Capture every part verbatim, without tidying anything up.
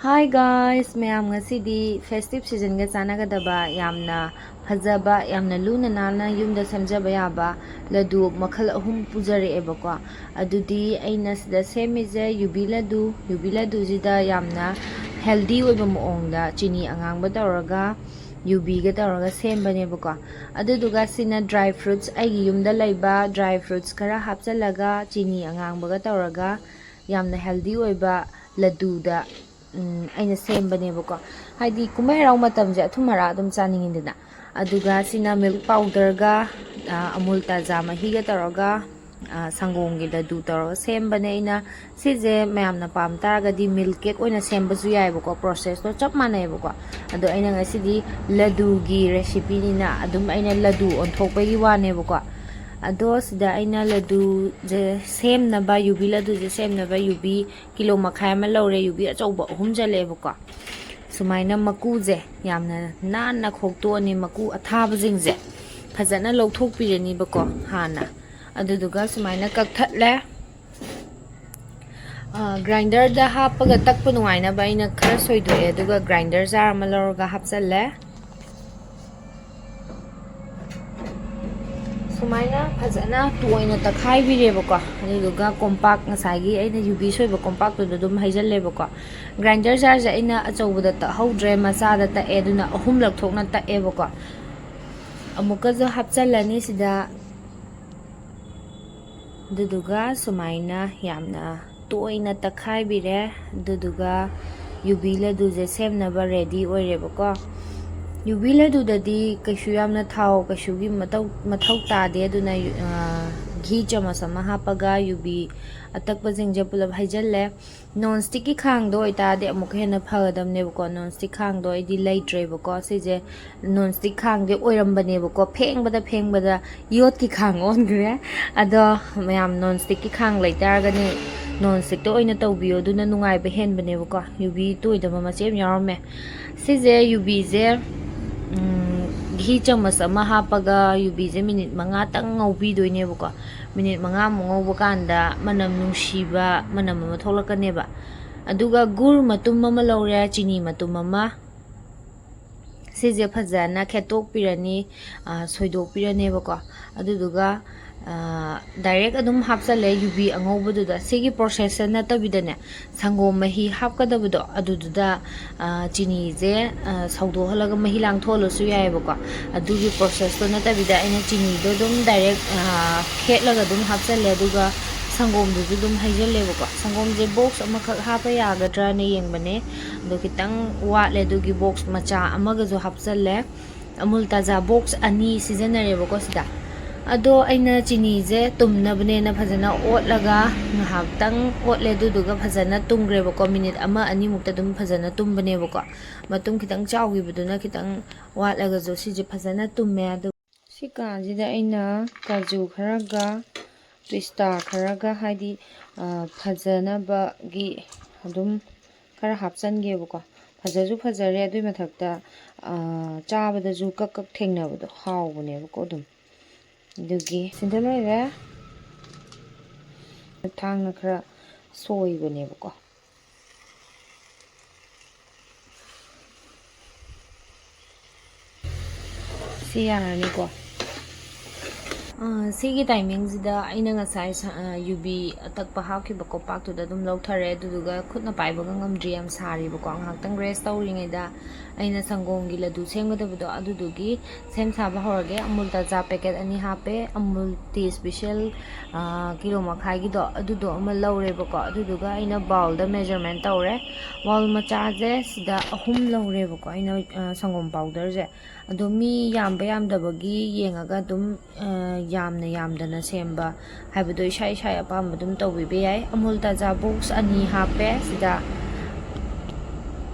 Hi guys, ꯃꯌꯥꯝ, ꯉꯁꯤꯗꯤ festive seasonꯒ ꯆꯥꯟꯅꯒꯗꯕ ꯌꯥꯝꯅ ꯐꯖꯕ, ꯌꯥꯝꯅ ꯂꯨꯅ ꯅꯥꯟꯅ ꯌꯨꯝꯗ ꯁꯦꯝꯖꯕ ꯌꯥꯕ ꯂꯗꯨ ꯃꯈꯜ ꯑꯍꯨꯝ ꯄꯨꯖꯔꯛꯑꯦꯕꯀꯣ꯫ ꯑꯗꯨꯗꯤ ꯑꯩꯅ ꯁꯤꯗ ꯁꯦꯝꯃꯤꯁꯦ ꯌꯨꯕꯤ ꯂꯗꯨ꯫ ꯌꯨꯕꯤ ꯂꯗꯨꯁꯤꯗ ꯌꯥꯝꯅ healthy ꯑꯣꯏꯕ ꯃꯑꯣꯡꯗ ꯆꯤꯅꯤ ꯑꯉꯥꯡꯕ ꯇꯧꯔꯒ, ꯌꯨꯕꯤꯒ ꯇꯧꯔꯒ ꯁꯦꯝꯕꯅꯦꯕꯀꯣ꯫ ꯑꯗꯨꯗꯨꯒ ꯁꯤꯅ dry fruits, ꯑꯩꯒꯤ ꯌꯨꯝꯗ ꯂꯩꯕ dry fruits ꯈꯔ ꯍꯥꯞꯆꯜꯂꯒ, ꯆꯤꯅꯤ ꯑꯉꯥꯡꯕꯒ ꯇꯧꯔꯒ ꯌꯥꯝꯅ healthy ꯑꯣꯏꯕ ꯂꯗꯨꯗ ꯎꯝ, ꯑꯩꯅ ꯁꯦꯝꯕꯅꯦꯕꯀꯣ꯫ ꯍꯥꯏꯗꯤ ꯀꯨꯝꯍꯩ ꯍꯔꯥꯎ ꯃꯇꯝꯁꯦ ꯑꯊꯨꯝ ꯍꯔꯥ ꯑꯗꯨꯝ ꯆꯥꯅꯤꯡꯉꯤꯗꯅ꯫ ꯑꯗꯨꯒ ꯁꯤꯅ milk powderꯒ, ꯑ, ꯑꯃꯨꯜ ꯇꯥꯖꯥ ꯃꯍꯤꯒ ꯇꯧꯔꯒ, ꯑ, ꯁꯪꯒꯣꯝꯒꯤ ꯂꯗꯨ ꯇꯧꯔꯒ ꯁꯦꯝꯕꯅꯦ ꯑꯩꯅ꯫ ꯁꯤꯁꯦ ꯃꯌꯥꯝꯅ ꯄꯥꯝ ꯇꯥꯔꯒꯗꯤ milk cake ꯑꯣꯏꯅ ꯁꯦꯝꯕꯁꯨ ꯌꯥꯏꯑꯕꯀꯣ, processꯇꯣ ꯆꯞ ꯃꯥꯟꯅꯩꯑꯕꯀꯣ꯫ ꯑꯗꯣ ꯑꯩꯅ ꯉꯁꯤꯗꯤ ꯂꯗꯨꯒꯤ recipeꯅꯤꯅ ꯑꯗꯨꯝ ꯑꯩꯅ ꯂꯗꯨ ꯑꯣꯟꯊꯣꯛꯄꯒꯤ ꯋꯥꯅꯦꯕꯀꯣ꯫ ꯑꯗꯣ ꯁꯤꯗ ꯑꯩꯅ ꯂꯗꯨꯁꯦ ꯁꯦꯝꯅꯕ, ꯌꯨꯕꯤ ꯂꯗꯨꯁꯦ ꯁꯦꯝꯅꯕ ꯌꯨꯕꯤ ꯀꯤꯂꯣ ꯃꯈꯥꯏ ꯑꯃ ꯂꯧꯔꯦ, ꯌꯨꯕꯤ ꯑꯆꯧꯕ ꯑꯍꯨꯝ ꯆꯜꯂꯛꯑꯦꯕꯀꯣ꯫ ꯁꯨꯃꯥꯏꯅ ꯃꯀꯨꯁꯦ ꯌꯥꯝꯅ ꯅꯥꯟꯅ ꯈꯣꯛꯇꯣꯛꯑꯅꯤ, ꯃꯀꯨ ꯑꯊꯥꯕꯁꯤꯡꯁꯦ ꯐꯖꯅ ꯂꯧꯊꯣꯛꯄꯤꯔꯅꯤꯕꯀꯣ ꯍꯥꯟꯅ꯫ ꯑꯗꯨꯗꯨꯒ ꯁꯨꯃꯥꯏꯅ ꯀꯛꯊꯠꯂꯦ꯫ ꯑ, grinderꯗ ꯍꯥꯞꯄꯒ ꯇꯛꯄ ꯅꯨꯡꯉꯥꯏꯅꯕ ꯑꯩꯅ ꯈꯔ ꯁꯣꯏꯗꯣꯛꯑꯦ, ꯑꯗꯨꯒ grinder jar ꯑꯃ ꯂꯧꯔꯒ ꯍꯥꯞꯆꯜꯂꯦ꯫ ꯁꯨꯃꯥꯏꯅ ꯐꯖꯅ ꯇꯣꯏꯅ ꯇꯛꯈꯥꯏꯕꯤꯔꯦꯕꯀꯣ꯫ ꯑꯗꯨꯗꯨꯒ ꯀꯣꯝꯄꯥꯛ, ꯉꯁꯥꯏꯒꯤ ꯑꯩꯅ ꯌꯨꯕꯤ ꯁꯣꯏꯕ ꯀꯣꯝꯄꯥꯛꯇꯨꯗ ꯑꯗꯨꯝ ꯍꯩꯖꯜꯂꯦꯕꯀꯣ꯫ Grinder jarꯁꯦ ꯑꯩꯅ ꯑꯆꯧꯕꯗ ꯇꯛꯍꯧꯗ꯭ꯔꯦ, ꯃꯆꯥꯗ ꯇꯛꯑꯦ, ꯑꯗꯨꯅ ꯑꯍꯨꯝꯂꯛ ꯊꯣꯛꯅ ꯇꯛꯑꯦꯕꯀꯣ꯫ ꯑꯃꯨꯛꯀꯁꯨ ꯍꯥꯞꯆꯜꯂꯅꯤ ꯁꯤꯗ꯫ ꯑꯗꯨꯗꯨꯒ ꯁꯨꯃꯥꯏꯅ ꯌꯥꯝꯅ ꯇꯣꯏꯅ ꯇꯛꯈꯥꯏꯕꯤꯔꯦ꯫ ꯑꯗꯨꯗꯨꯒ ꯌꯨꯕꯤ ꯂꯗꯨꯁꯦ ꯁꯦꯝꯅꯕ ready ꯑꯣꯏꯔꯦꯕꯀꯣ꯫ ꯌꯨꯕꯤ ꯂꯗꯨꯗꯗꯤ ꯀꯩꯁꯨ ꯌꯥꯝꯅ ꯊꯥꯎ ꯀꯩꯁꯨꯒꯤ ꯃꯇꯧ, ꯃꯊꯧ ꯇꯥꯗꯦ꯫ ꯑꯗꯨꯅ, ꯑ, ꯘꯤ ꯆꯥꯃꯁ ꯑꯃ ꯍꯥꯞꯄꯒ ꯌꯨꯕꯤ ꯑꯇꯛꯄꯁꯤꯡꯁꯦ ꯄꯨꯂꯞ ꯍꯩꯖꯜꯂꯦ꯫ Non stickꯀꯤ ꯈꯥꯡꯗꯣ ꯑꯣꯏꯇꯥꯔꯗꯤ ꯑꯃꯨꯛꯀ ꯍꯦꯟꯅ ꯐꯒꯗꯕꯅꯦꯕꯀꯣ꯫ Non stick ꯈꯥꯡꯗꯣ ꯑꯩꯗꯤ ꯂꯩꯇ꯭ꯔꯦꯕꯀꯣ꯫ ꯁꯤꯁꯦ non stick ꯈꯥꯡꯗꯤ ꯑꯣꯏꯔꯝꯕꯅꯦꯕꯀꯣ꯫ ꯐꯦꯡꯕꯗ, ꯐꯦꯡꯕꯗ ꯌꯣꯠꯀꯤ ꯈꯥꯡ ꯑꯣꯟꯈ꯭ꯔꯦ꯫ ꯑꯗꯣ ꯃꯌꯥꯝ non stickꯀꯤ ꯈꯥꯡ ꯂꯩꯇꯥꯔꯒꯗꯤ non stickꯇ ꯑꯣꯏꯅ ꯇꯧꯕꯤꯌꯣ, ꯑꯗꯨꯅ ꯅꯨꯡꯉꯥꯏꯕ ꯍꯦꯟꯕꯅꯦꯕꯀꯣ꯫ ꯌꯨꯕꯤ ꯇꯣꯏꯗꯕ ꯃꯆꯦꯠ ꯑꯃ ꯌꯥꯎꯔꯝꯃꯦ꯫ ꯁꯤꯁꯦ ꯌꯨꯕꯤꯁꯦ, ꯎꯝ, ꯘꯤ ꯆꯥꯃꯁ ꯑꯃ ꯍꯥꯞꯄꯒ ꯌꯨꯕꯤꯁꯦ minute ꯃꯉꯥꯇꯪ ꯉꯧꯕꯤꯗꯣꯏꯅꯦꯕꯀꯣ꯫ Minute ꯃꯉꯥꯃꯨꯛ ꯉꯧꯕ ꯀꯥꯟꯗ ꯃꯅꯝ ꯅꯨꯡꯁꯤꯕ ꯃꯅꯝ ꯑꯃ ꯊꯣꯛꯂꯛꯀꯅꯦꯕ꯫ ꯑꯗꯨꯒ ꯒꯨꯔ ꯃꯇꯨꯝ ꯑꯃ ꯂꯧꯔꯦ, ꯆꯤꯅꯤ ꯃꯇꯨꯝ ꯑꯃ꯫ ꯁꯤꯁꯦ ꯐꯖꯅ ꯈꯦꯠꯇꯣꯛꯄꯤꯔꯅꯤ, ꯑ, ꯁꯣꯏꯗꯣꯛꯄꯤꯔꯅꯦꯕꯀꯣ꯫ ꯑꯗꯨꯗꯨꯒ, ꯑ, ꯗꯥꯏꯔꯦꯛ ꯑꯗꯨꯝ ꯍꯥꯞꯆꯜꯂꯦ ꯌꯨꯕꯤ ꯑꯉꯧꯕꯗꯨꯗ꯫ ꯁꯤꯒꯤ ꯄ꯭ꯔꯣꯁꯦꯁꯁꯦ ꯅꯠꯇꯕꯤꯗꯅꯦ, ꯁꯪꯒꯣꯝ ꯃꯍꯤ ꯍꯥꯞꯀꯗꯕꯗꯣ ꯑꯗꯨꯗꯨꯗ, ꯑ, ꯆꯤꯅꯤꯁꯦ, ꯑ, ꯁꯧꯗꯣꯛꯍꯜꯂꯒ ꯃꯍꯤ ꯂꯥꯡꯊꯣꯛꯍꯜꯂꯁꯨ ꯌꯥꯏꯑꯕꯀꯣ꯫ ꯑꯗꯨꯒꯤ ꯄ꯭ꯔꯣꯁꯦꯁꯇꯣ ꯅꯠꯇꯕꯤꯗ ꯑꯩꯅ ꯆꯤꯅꯤꯗꯣ ꯑꯗꯨꯝ ꯗꯥꯏꯔꯦꯛ, ꯑ, ꯈꯦꯠꯂꯒ ꯑꯗꯨꯝ ꯍꯥꯞꯆꯜꯂꯦ, ꯑꯗꯨꯒ ꯁꯪꯒꯣꯝꯗꯨꯁꯨ ꯑꯗꯨꯝ ꯍꯩꯖꯜꯂꯦꯕꯀꯣ꯫ ꯁꯪꯒꯣꯝꯁꯦ ꯕꯣꯛꯁ ꯑꯃꯈꯛ ꯍꯥꯞꯄ ꯌꯥꯒꯗ꯭ꯔꯅ ꯌꯦꯡꯕꯅꯦ, ꯑꯗꯣ ꯈꯤꯇꯪ ꯋꯥꯠꯂꯦ, ꯑꯗꯨꯒꯤ ꯕꯣꯛꯁ ꯃꯆꯥ ꯑꯃꯒꯁꯨ ꯍꯥꯞꯆꯜꯂꯦ꯫ ꯑꯃꯨꯜ ꯇꯥꯖꯥ ꯕꯣꯛꯁ ꯑꯅꯤ ꯁꯤꯖꯤꯟꯅꯔꯦꯕꯀꯣ ꯁꯤꯗ꯫ ꯑꯗꯣ ꯑꯩꯅ ꯆꯤꯅꯤꯁꯦ ꯇꯨꯝꯅꯕꯅꯦꯅ ꯐꯖꯅ ꯑꯣꯠꯂꯒ ꯉꯥꯏꯍꯥꯛꯇꯪ ꯑꯣꯠꯂꯦ, ꯑꯗꯨꯗꯨꯒ ꯐꯖꯅ ꯇꯨꯝꯈ꯭ꯔꯦꯕꯀꯣ꯫ ꯃꯤꯅꯤꯠ ꯑꯃ ꯑꯅꯤꯃꯨꯛꯇ ꯑꯗꯨꯝ ꯐꯖꯅ ꯇꯨꯝꯕꯅꯦꯕꯀꯣ꯫ ꯃꯇꯨꯝ ꯈꯤꯇꯪ ꯆꯥꯎꯈꯤꯕꯗꯨꯅ ꯈꯤꯇꯪ ꯋꯥꯠꯂꯒꯁꯨ ꯁꯤꯁꯦ ꯐꯖꯅ ꯇꯨꯝꯃꯦ꯫ ꯑꯗꯨ ꯁꯤ ꯀꯥꯟꯁꯤꯗ ꯑꯩꯅ ꯀꯥꯖꯨ ꯈꯔꯒ ꯄꯤꯁꯇꯥ ꯈꯔꯒ, ꯍꯥꯏꯗꯤ, ꯑ, ꯐꯖꯅꯕꯒꯤ ꯑꯗꯨꯝ ꯈꯔ ꯍꯥꯞꯆꯟꯒꯦꯕꯀꯣ꯫ ꯐꯖꯁꯨ ꯐꯖꯔꯦ, ꯑꯗꯨꯏ ꯃꯊꯛꯇ, ꯑ, ꯆꯥꯕꯗꯁꯨ ꯀꯛ ꯀꯛ ꯊꯦꯡꯅꯕꯗꯣ ꯍꯥꯎꯕꯅꯦꯕꯀꯣ ꯑꯗꯨꯝ꯫ ꯑꯗꯨꯒꯤ ꯁꯤꯗ ꯂꯩꯔꯦ꯫ ꯊꯥꯡꯅ ꯈꯔ ꯁꯣꯏꯕꯅꯦꯕꯀꯣ꯫ ꯁꯤ ꯌꯥꯔꯅꯤꯀꯣ꯫ ꯑ, ꯁꯤꯒꯤ ꯇꯥꯏꯃꯤꯡꯁꯤꯗ ꯑꯩꯅ ꯉꯁꯥꯏ ꯁ-, ꯑ, ꯌꯨꯕꯤ ꯑꯇꯛꯄ ꯍꯥꯞꯈꯤꯕ ꯀꯣꯝꯄꯥꯛꯇꯨꯗ ꯑꯗꯨꯝ ꯂꯧꯊꯔꯦ, ꯑꯗꯨꯗꯨꯒ ꯈꯨꯠꯅ ꯄꯥꯏꯕꯒ ꯉꯝꯗ꯭ꯔꯤ, ꯌꯥꯝ ꯁꯥꯔꯤꯕꯀꯣ꯫ ꯉꯥꯏꯍꯥꯛꯇꯪ ꯔꯦꯁ ꯇꯧꯔꯤꯉꯩꯗ ꯑꯩꯅ ꯁꯪꯒꯣꯝꯒꯤ ꯂꯗꯨ ꯁꯦꯝꯒꯗꯕꯗꯣ ꯑꯗꯨꯗꯨꯒꯤ ꯁꯦꯝ ꯁꯥꯕ ꯍꯧꯔꯒꯦ꯫ ꯑꯃꯨꯜ ꯇꯥꯖꯥ ꯄꯦꯀꯦꯠ ꯑꯅꯤ ꯍꯥꯞꯄꯦ, ꯑꯃꯨꯜ ꯇꯤ ꯁ꯭ꯄꯤꯁꯦꯜ, ꯑ, ꯀꯤꯂꯣ ꯃꯈꯥꯏꯒꯤꯗꯣ ꯑꯗꯨꯗꯣ ꯑꯃ ꯂꯧꯔꯦꯕꯀꯣ꯫ ꯑꯗꯨꯗꯨꯒ ꯑꯩꯅ ꯕꯥꯎꯜꯗ ꯃꯦꯖꯔꯃꯦꯟ ꯇꯧꯔꯦ꯫ ꯕꯥꯎꯜ ꯃꯆꯥꯁꯦ ꯁꯤꯗ ꯑꯍꯨꯝ ꯂꯧꯔꯦꯕꯀꯣ ꯑꯩꯅ, ꯑ, ꯁꯪꯒꯣꯝ ꯄꯥꯎꯗꯔꯁꯦ꯫ ꯑꯗꯣ ꯃꯤ ꯌꯥꯝꯕ ꯌꯥꯝꯗꯕꯒꯤ ꯌꯦꯡꯉꯒ ꯑꯗꯨꯝ, ꯑ, ꯌꯥꯝꯅ ꯌꯥꯝꯗꯅ ꯁꯦꯝꯕ ꯍꯥꯏꯕꯗꯣ ꯏꯁꯥ ꯏꯁꯥꯒꯤ ꯑꯄꯥꯝꯕ ꯑꯗꯨꯝ ꯇꯧꯕꯤꯕ ꯌꯥꯏ꯫ ꯑꯃꯨꯜ ꯇꯥꯖꯥ ꯕꯣꯛꯁ ꯑꯅꯤ ꯍꯥꯞꯄꯦ ꯁꯤꯗ꯫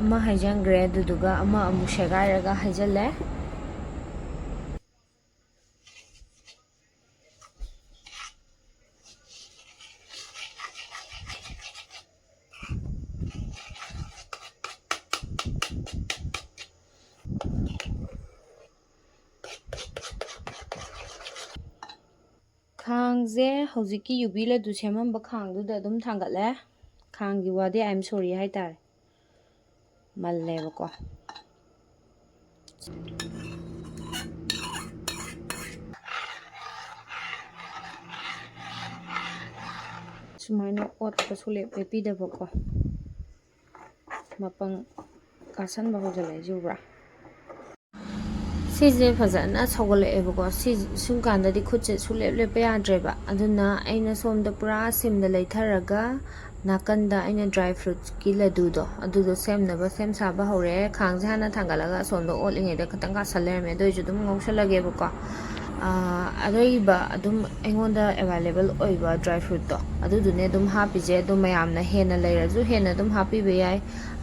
ꯑꯃ ꯍꯩꯖꯟꯈ꯭ꯔꯦ, ꯑꯗꯨꯗꯨꯒ ꯑꯃ ꯑꯃꯨꯛ ꯁꯦꯒꯥꯏꯔꯒ ꯍꯩꯖꯜꯂꯦ꯫ ꯈꯥꯡꯁꯦ ꯍꯧꯖꯤꯛꯀꯤ ꯌꯨꯕꯤ ꯂꯗꯨ ꯁꯦꯝꯃꯝꯕ ꯈꯥꯡꯗꯨꯗ ꯑꯗꯨꯝ ꯊꯥꯡꯒꯠꯂꯦ꯫ ꯈꯥꯡꯒꯤ ꯋꯥꯗꯤ ꯑꯥꯏ ꯑꯦꯝ ꯁꯣꯔꯤ ꯍꯥꯏꯇꯥꯔꯦ꯫ ꯃꯜꯂꯦꯕꯀꯣ꯫ ꯁꯨꯃꯥꯏꯅ ꯑꯣꯠꯄ ꯁꯨꯡꯂꯦꯞ ꯂꯦꯞꯄꯤꯗꯕꯀꯣ꯫ ꯃꯄꯪ ꯀꯥꯁꯟꯕ ꯍꯧꯖꯤꯜꯂꯛꯏꯁꯦ ꯎꯕ꯭ꯔꯥ? ꯁꯤꯁꯦ ꯐꯖꯅ ꯁꯧꯒꯠꯂꯛꯑꯦꯕꯀꯣ꯫ ꯁꯤ, ꯁꯨꯝ ꯀꯥꯟꯗꯗꯤ ꯈꯨꯠꯁꯦ ꯁꯨꯡꯂꯦꯞ ꯂꯦꯞꯄ ꯌꯥꯗ꯭ꯔꯦꯕ꯫ ꯑꯗꯨꯅ ꯑꯩꯅ ꯁꯣꯝꯗ ꯄꯨꯔꯥ ꯁꯤꯝꯗ ꯂꯩꯊꯔꯒ ꯅꯥꯀꯟꯗ ꯑꯩꯅ ꯗ꯭ꯔꯥꯏ ꯐ꯭ꯔꯨꯠꯁꯀꯤ ꯂꯗꯨꯗꯣ, ꯑꯗꯨꯗꯣ ꯁꯦꯝꯅꯕ ꯁꯦꯝ ꯁꯥꯕ ꯍꯧꯔꯛꯑꯦ꯫ ꯈꯥꯡꯁꯦ ꯍꯥꯟꯅ ꯊꯥꯡꯒꯠꯂꯒ ꯑꯁꯣꯝꯗ ꯑꯣꯠꯂꯤꯉꯩꯗ ꯈꯤꯇꯪ ꯀꯥꯁꯜ ꯂꯩꯔꯝꯃꯦ꯫ ꯑꯗꯨ ꯑꯣꯏꯔꯁꯨ ꯑꯗꯨꯝ ꯉꯧꯁꯜꯂꯒꯦꯕꯀꯣ꯫ ꯑꯥ, ꯑꯔꯩꯕ ꯑꯗꯨꯝ ꯑꯩꯉꯣꯟꯗ ꯑꯦꯕꯥꯏꯂꯦꯕꯜ ꯑꯣꯏꯕ ꯗ꯭ꯔꯥꯏ ꯐ꯭ꯔꯨꯠꯇꯣ, ꯑꯗꯨꯗꯨꯅꯦ ꯑꯗꯨꯝ ꯍꯥꯞꯄꯤꯁꯦ꯫ ꯑꯗꯣ ꯃꯌꯥꯝꯅ ꯍꯦꯟꯅ ꯂꯩꯔꯁꯨ ꯍꯦꯟꯅ ꯑꯗꯨꯝ ꯍꯥꯞꯄꯤꯕ ꯌꯥꯏ꯫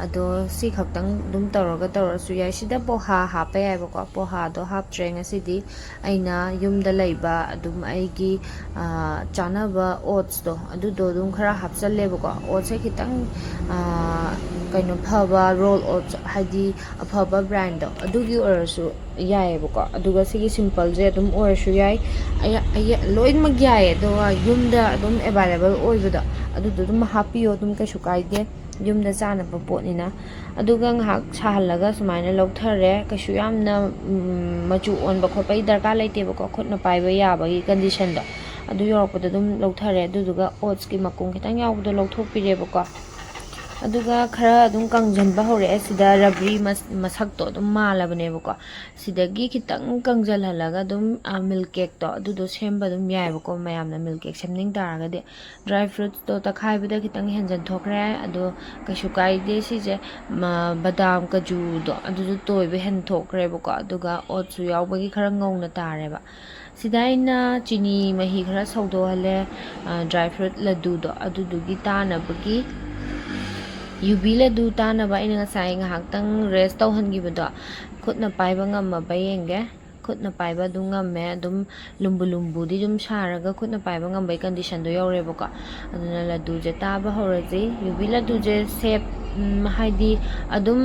ꯑꯗꯣ ꯁꯤ ꯈꯛꯇꯪ ꯑꯗꯨꯝ ꯇꯧꯔꯒ ꯇꯧꯔꯁꯨ ꯌꯥꯏ꯫ ꯁꯤꯗ ꯄꯣꯍꯥ ꯍꯥꯞꯄ ꯌꯥꯏꯕꯀꯣ꯫ ꯄꯣꯍꯥꯗꯣ ꯍꯥꯞꯇ꯭ꯔꯦ ꯉꯁꯤꯗꯤ꯫ ꯑꯩꯅ ꯌꯨꯝꯗ ꯂꯩꯕ ꯑꯗꯨꯝ ꯑꯩꯒꯤ, ꯑꯥ, ꯆꯥꯅꯕ ꯑꯣꯠꯁꯇꯣ, ꯑꯗꯨꯗꯣ ꯑꯗꯨꯝ ꯈꯔ ꯍꯥꯞꯆꯜꯂꯦꯕꯀꯣ꯫ ꯑꯣꯠꯁꯦ ꯈꯤꯇꯪ, ꯑꯥ, ꯀꯩꯅꯣ, ꯐꯕ ꯔꯣꯜ ꯑꯣꯠꯁ, ꯍꯥꯏꯗꯤ ꯑꯐꯕ ꯕ꯭ꯔꯥꯟꯗꯣ, ꯑꯗꯨꯒꯤ ꯑꯣꯏꯔꯁꯨ ꯌꯥꯏꯌꯦꯕꯀꯣ꯫ ꯑꯗꯨꯒ ꯁꯤꯒꯤ ꯁꯤꯝꯄꯜꯁꯦ ꯑꯗꯨꯝ ꯑꯣꯏꯔꯁꯨ ꯌꯥꯏ꯫ ꯑꯩ, ꯑꯩ, ꯂꯣꯏꯅꯃꯛ ꯌꯥꯏꯌꯦ꯫ ꯑꯗꯨꯒ ꯌꯨꯝꯗ ꯑꯗꯨꯝ ꯑꯦꯕꯥꯏꯂꯦꯕꯜ ꯑꯣꯏꯕꯗꯣ, ꯑꯗꯨꯗꯣ ꯑꯗꯨꯝ ꯍꯥꯞꯄꯤꯌꯣ, ꯑꯗꯨꯝ ꯀꯩꯁꯨ ꯀꯥꯏꯗꯦ, ꯌꯨꯝꯗ ꯆꯥꯅꯕ ꯄꯣꯠꯅꯤꯅ꯫ ꯑꯗꯨꯒ ꯉꯥꯏꯍꯥꯛ ꯁꯥꯍꯜꯂꯒ ꯁꯨꯃꯥꯏꯅ ꯂꯧꯊꯔꯦ꯫ ꯀꯩꯁꯨ ꯌꯥꯝꯅ, ꯎꯝ, ꯃꯆꯨ ꯑꯣꯟꯕ ꯈꯣꯠꯄꯒꯤ ꯗꯔꯀꯥꯔ ꯂꯩꯇꯦꯕꯀꯣ, ꯈꯨꯠꯅ ꯄꯥꯏꯕ ꯌꯥꯕꯒꯤ ꯀꯟꯗꯤꯁꯟꯗꯣ꯫ ꯑꯗꯨ ꯌꯧꯔꯛꯄꯗ ꯑꯗꯨꯝ ꯂꯧꯊꯔꯦ꯫ ꯑꯗꯨꯗꯨꯒ ꯑꯣꯠꯁꯀꯤ ꯃꯀꯨꯝ ꯈꯤꯇꯪ ꯌꯥꯎꯕꯗꯣ ꯂꯧꯊꯣꯛꯄꯤꯔꯦꯕꯀꯣ꯫ ꯑꯗꯨꯒ ꯈꯔ ꯑꯗꯨꯝ ꯀꯪꯁꯤꯟꯕ ꯍꯧꯔꯛꯑꯦ꯫ ꯁꯤꯗ ꯔꯕ꯭ꯔꯤ ꯃꯁ-, ꯃꯁꯛꯇꯣ ꯑꯗꯨꯝ ꯃꯥꯜꯂꯕꯅꯦꯕꯀꯣ꯫ ꯁꯤꯗꯒꯤ ꯈꯤꯇꯪ ꯀꯪꯁꯤꯜꯍꯜꯂꯒ ꯑꯗꯨꯝ, ꯑ, ꯃꯤꯜꯛ ꯀꯦꯛꯇꯣ ꯑꯗꯨꯗꯣ ꯁꯦꯝꯕ ꯑꯗꯨꯝ ꯌꯥꯏꯑꯕꯀꯣ, ꯃꯌꯥꯝꯅ ꯃꯤꯜꯛ ꯀꯦꯛ ꯁꯦꯝꯅꯤꯡ ꯇꯥꯔꯒꯗꯤ꯫ ꯗ꯭ꯔꯥꯏ ꯐ꯭ꯔꯨꯠꯁꯇꯣ ꯇꯛꯈꯥꯏꯕꯗ ꯈꯤꯇꯪ ꯍꯦꯟꯖꯟꯊꯣꯛꯈ꯭ꯔꯦ, ꯑꯗꯣ ꯀꯩꯁꯨ ꯀꯥꯏꯗꯦ꯫ ꯁꯤꯁꯦ, ꯃ-, ꯕꯗꯥꯝ ꯀꯖꯨꯗꯣ ꯑꯗꯨꯁꯨ ꯇꯣꯏꯕ ꯍꯦꯟꯊꯣꯛꯈ꯭ꯔꯦꯕꯀꯣ, ꯑꯗꯨꯒ ꯑꯣꯠꯁꯨ ꯌꯥꯎꯕꯒꯤ ꯈꯔ ꯉꯧꯅ ꯇꯥꯔꯦꯕ꯫ ꯁꯤꯗ ꯑꯩꯅ ꯆꯤꯅꯤ ꯃꯍꯤ ꯈꯔ ꯁꯧꯗꯣꯛꯍꯜꯂꯦ, ꯑ, ꯗ꯭ꯔꯥꯏ ꯐ꯭ꯔꯨꯠ ꯂꯗꯨꯗꯣ ꯑꯗꯨꯗꯨꯒꯤ ꯇꯥꯅꯕꯒꯤ꯫ ꯌꯨꯕꯤ ꯂꯗꯨ ꯇꯥꯅꯕ ꯑꯩꯅ ꯉꯁꯥꯏ ꯉꯥꯏꯍꯥꯛꯇꯪ ꯔꯦꯁ ꯇꯧꯍꯟꯈꯤꯕꯗꯣ, ꯈꯨꯠꯅ ꯄꯥꯏꯕ ꯉꯝꯃꯕ ꯌꯦꯡꯒꯦ꯫ ꯈꯨꯠꯅ ꯄꯥꯏꯕ ꯑꯗꯨꯝ ꯉꯝꯃꯦ꯫ ꯑꯗꯨꯝ ꯂꯨꯝꯕꯨ ꯂꯨꯝꯕꯨꯗꯤ ꯑꯗꯨꯝ ꯁꯥꯔꯒ ꯈꯨꯠꯅ ꯄꯥꯏꯕ ꯉꯝꯕꯒꯤ ꯀꯟꯗꯤꯁꯟꯗꯣ ꯌꯧꯔꯦꯕꯀꯣ꯫ ꯑꯗꯨꯅ ꯂꯗꯨꯁꯦ ꯇꯥꯕ ꯍꯧꯔꯁꯤ꯫ ꯌꯨꯕꯤ ꯂꯗꯨꯁꯦ ꯁꯦꯞ, ꯎꯝ, ꯍꯥꯏꯗꯤ ꯑꯗꯨꯝ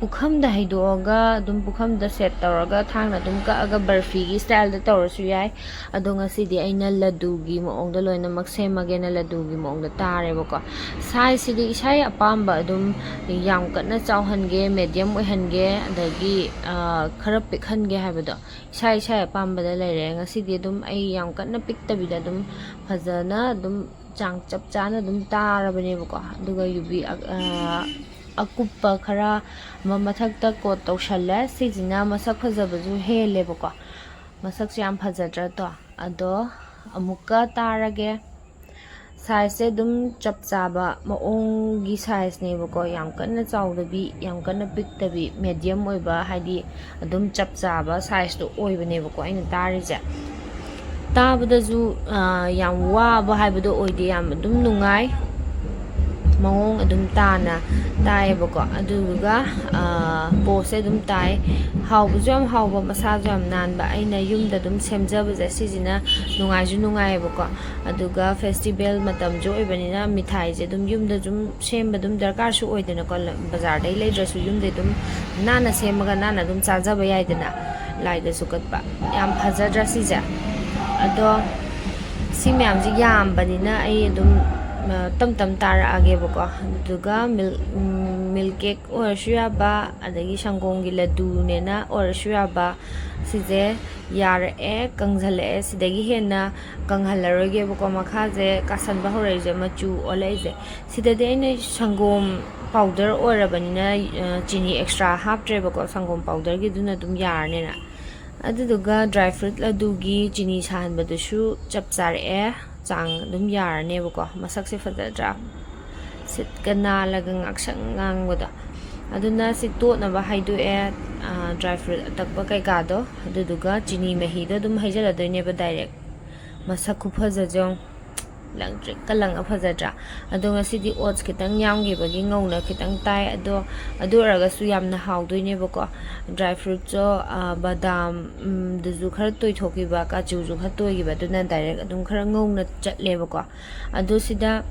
ꯄꯨꯈꯝꯗ ꯍꯩꯗꯣꯛꯑꯒ ꯑꯗꯨꯝ ꯄꯨꯈꯝꯗ ꯁꯦꯠ ꯇꯧꯔꯒ ꯊꯥꯡꯅ ꯑꯗꯨꯝ ꯀꯛꯑꯒ ꯕꯔꯐꯤꯒꯤ ꯁ꯭ꯇꯥꯏꯜꯗ ꯇꯧꯔꯁꯨ ꯌꯥꯏ꯫ ꯑꯗꯣ ꯉꯁꯤꯗꯤ ꯑꯩꯅ ꯂꯗꯨꯒꯤ ꯃꯑꯣꯡꯗ ꯂꯣꯏꯅꯃꯛ ꯁꯦꯝꯃꯒꯦꯅ ꯂꯗꯨꯒꯤ ꯃꯑꯣꯡꯗ ꯇꯥꯔꯦꯕꯀꯣ꯫ ꯁꯥꯏꯖꯁꯤꯗꯤ ꯏꯁꯥꯒꯤ ꯑꯄꯥꯝꯕ ꯑꯗꯨꯝ, ꯌꯥꯝ ꯀꯟꯅ ꯆꯥꯎꯍꯟꯒꯦ, ꯃꯦꯗꯤꯌꯝ ꯑꯣꯏꯍꯟꯒꯦ, ꯑꯗꯒꯤ ꯈꯔ ꯄꯤꯛꯍꯟꯒꯦ ꯍꯥꯏꯕꯗꯣ ꯏꯁꯥ ꯏꯁꯥꯒꯤ ꯑꯄꯥꯝꯕꯗ ꯂꯩꯔꯦ꯫ ꯉꯁꯤꯗꯤ ꯑꯗꯨꯝ ꯑꯩ ꯌꯥꯝ ꯀꯟꯅ ꯄꯤꯛꯇꯕꯤꯗ ꯑꯗꯨꯝ ꯐꯖꯅ ꯑꯗꯨꯝ ꯆꯥꯡ ꯆꯞ ꯆꯥꯅ ꯑꯗꯨꯝ ꯇꯥꯔꯕꯅꯦꯕꯀꯣ꯫ ꯑꯗꯨꯒ ꯌꯨꯕꯤ ꯑꯀꯨꯞꯄ ꯈꯔ ꯑꯃ ꯃꯊꯛꯇ ꯀꯣꯠ ꯇꯧꯁꯜꯂꯦ꯫ ꯁꯤꯁꯤꯅ ꯃꯁꯛ ꯐꯖꯕꯁꯨ ꯍꯦꯜꯂꯦꯕꯀꯣ꯫ ꯃꯁꯛꯁꯨ ꯌꯥꯝ ꯐꯖꯗ꯭ꯔꯥ ꯇꯣ? ꯑꯗꯣ ꯑꯃꯨꯛꯀ ꯇꯥꯔꯒꯦ꯫ ꯁꯥꯏꯖꯁꯦ ꯑꯗꯨꯝ ꯆꯞ ꯆꯥꯕ ꯃꯑꯣꯡꯒꯤ ꯁꯥꯏꯖꯅꯦꯕꯀꯣ꯫ ꯌꯥꯝ ꯀꯟꯅ ꯆꯥꯎꯗꯕꯤ, ꯌꯥꯝ ꯀꯟꯅ ꯄꯤꯛꯇꯕꯤ, ꯃꯦꯗꯤꯌꯝ ꯑꯣꯏꯕ, ꯍꯥꯏꯗꯤ ꯑꯗꯨꯝ ꯆꯞ ꯆꯥꯕ ꯁꯥꯏꯖꯇꯣ ꯑꯣꯏꯕꯅꯦꯕꯀꯣ ꯑꯩꯅ ꯇꯥꯔꯤꯁꯦ꯫ ꯇꯥꯕꯗꯁꯨ ꯌꯥꯝ ꯋꯥꯕ ꯍꯥꯏꯕꯗꯣ ꯑꯣꯏꯗꯦ, ꯌꯥꯝ ꯑꯗꯨꯝ ꯅꯨꯡꯉꯥꯏ꯫ ꯃꯑꯣꯡ ꯑꯗꯨꯝ ꯇꯥꯅ ꯇꯥꯏꯌꯦꯕꯀꯣ꯫ ꯑꯗꯨꯗꯨꯒ ꯄꯣꯁꯁꯦ ꯑꯗꯨꯝ ꯇꯥꯏ꯫ ꯍꯥꯎꯕꯁꯨ ꯌꯥꯝ ꯍꯥꯎꯕ, ꯃꯁꯥꯁꯨ ꯌꯥꯝ ꯅꯥꯟꯕ꯫ ꯑꯩꯅ ꯌꯨꯝꯗ ꯑꯗꯨꯝ ꯁꯦꯝꯖꯕꯁꯦ ꯁꯤꯁꯤꯅ ꯅꯨꯡꯉꯥꯏꯁꯨ ꯅꯨꯡꯉꯥꯏꯌꯦꯕꯀꯣ꯫ ꯑꯗꯨꯒ ꯐꯦꯁꯇꯤꯚꯦꯜ ꯃꯇꯝꯁꯨ ꯑꯣꯏꯕꯅꯤꯅ ꯃꯤꯊꯥꯏꯁꯦ ꯑꯗꯨꯝ ꯌꯨꯝꯗ ꯑꯗꯨꯝ ꯁꯦꯝꯕ ꯑꯗꯨꯝ ꯗꯔꯀꯥꯔꯁꯨ ꯑꯣꯏꯗꯅꯀꯣ꯫ ꯕꯖꯥꯔꯗꯩ ꯂꯩꯗ꯭ꯔꯁꯨ ꯌꯨꯝꯗ ꯑꯗꯨꯝ ꯅꯥꯟꯅ ꯁꯦꯝꯃꯒ ꯅꯥꯟꯅ ꯑꯗꯨꯝ ꯆꯥꯖꯕ ꯌꯥꯏꯗꯅ꯫ ꯂꯥꯏꯗꯁꯨ ꯀꯠꯄ꯫ ꯌꯥꯝ ꯐꯖꯗ꯭ꯔꯥ ꯁꯤꯁꯦ? ꯑꯗꯣ ꯁꯤ ꯃꯌꯥꯝꯁꯦ ꯌꯥꯝꯕꯅꯤꯅ ꯑꯩ ꯑꯗꯨꯝ ꯇꯞ ꯇꯞ ꯇꯥꯔꯛꯑꯒꯦꯕꯀꯣ꯫ ꯑꯗꯨꯗꯨꯒ ꯃꯤꯜꯛ ꯀꯦꯛ ꯑꯣꯏꯔꯁꯨ ꯌꯥꯕ, ꯑꯗꯒꯤ ꯁꯪꯒꯣꯝꯒꯤ ꯂꯗꯨꯅꯦꯅ ꯑꯣꯏꯔꯁꯨ ꯌꯥꯕ꯫ ꯁꯤꯁꯦ ꯌꯥꯔꯛꯑꯦ, ꯀꯪꯁꯤꯜꯂꯛꯑꯦ꯫ ꯁꯤꯗꯒꯤ ꯍꯦꯟꯅ ꯀꯪꯍꯜꯂꯔꯣꯏꯒꯦꯕꯀꯣ꯫ ꯃꯈꯥꯁꯦ ꯀꯥꯁꯟꯕ ꯍꯧꯔꯛꯏꯁꯦ, ꯃꯆꯨ ꯑꯣꯜꯂꯛꯏꯁꯦ꯫ ꯁꯤꯗꯗꯤ ꯑꯩꯅ ꯁꯪꯒꯣꯝ ꯄꯥꯎꯗꯔ ꯑꯣꯏꯔꯕꯅꯤꯅ ꯆꯤꯅꯤ ꯑꯦꯛꯁꯇ꯭ꯔꯥ ꯍꯥꯞꯇ꯭ꯔꯦꯕꯀꯣ꯫ ꯁꯪꯒꯣꯝ ꯄꯥꯎꯗꯔꯒꯤꯗꯨꯅ ꯑꯗꯨꯝ ꯌꯥꯔꯅꯦꯅ꯫ ꯑꯗꯨꯗꯨꯒ ꯗ꯭ꯔꯥꯏ ꯐ꯭ꯔꯨꯠ ꯑꯗꯨꯒꯤ ꯆꯤꯅꯤ ꯁꯥꯍꯟꯕꯗꯨꯁꯨ ꯆꯞ ꯆꯥꯔꯛꯑꯦ꯫ ꯆꯥꯡ ꯑꯗꯨꯝ ꯌꯥꯔꯅꯦꯕꯀꯣ꯫ ꯃꯁꯛꯁꯦ ꯐꯖꯗ꯭ꯔꯥ? ꯁꯤꯠꯀ ꯅꯥꯜꯂꯒ ꯉꯥꯛꯁꯪ ꯉꯥꯡꯕꯗꯣ꯫ ꯑꯗꯨꯅ ꯁꯤ ꯇꯣꯠꯅꯕ ꯍꯩꯗꯣꯛꯑꯦ꯫ ꯗ꯭ꯔꯥꯏ ꯐ꯭ꯔꯨꯠ ꯑꯇꯛꯄ ꯀꯩꯀꯥꯗꯣ, ꯑꯗꯨꯗꯨꯒ ꯆꯤꯅꯤ ꯃꯍꯤꯗꯣ ꯑꯗꯨꯝ ꯍꯩꯖꯤꯜꯂꯗꯣꯏꯅꯦꯕ ꯗꯥꯏꯔꯦꯛ꯫ ꯃꯁꯛ ꯈꯨꯐꯖꯁꯦ ꯌꯦꯡꯉꯣ꯫ ꯂꯪꯇ꯭ꯔꯤꯛꯀ ꯂꯪꯉ ꯐꯖꯗ꯭ꯔꯥ? ꯑꯗꯣ ꯉꯁꯤꯗꯤ ꯑꯣꯠꯁ ꯈꯤꯇꯪ ꯌꯥꯝꯈꯤꯕꯒꯤ ꯉꯧꯅ ꯈꯤꯇꯪ ꯇꯥꯏ꯫ ꯑꯗꯣ ꯑꯗꯨ ꯑꯣꯏꯔꯒꯁꯨ ꯌꯥꯝꯅ ꯍꯥꯎꯗꯣꯏꯅꯦꯕꯀꯣ꯫ ꯗ꯭ꯔꯥꯏ ꯐ꯭ꯔꯨꯠꯁꯨ, ꯕꯗꯥꯝ, ꯎꯝ, ꯗꯨꯁꯨ ꯈꯔ ꯇꯣꯏꯊꯣꯛꯈꯤꯕ, ꯀꯥꯖꯨꯁꯨ ꯈꯔ ꯇꯣꯏꯈꯤꯕ, ꯑꯗꯨꯅ ꯗꯥꯏꯔꯦꯛ ꯑꯗꯨꯝ ꯈꯔ ꯉꯧꯅ ꯆꯠꯂꯦꯕꯀꯣ꯫ ꯑꯗꯣ ꯁꯤꯗ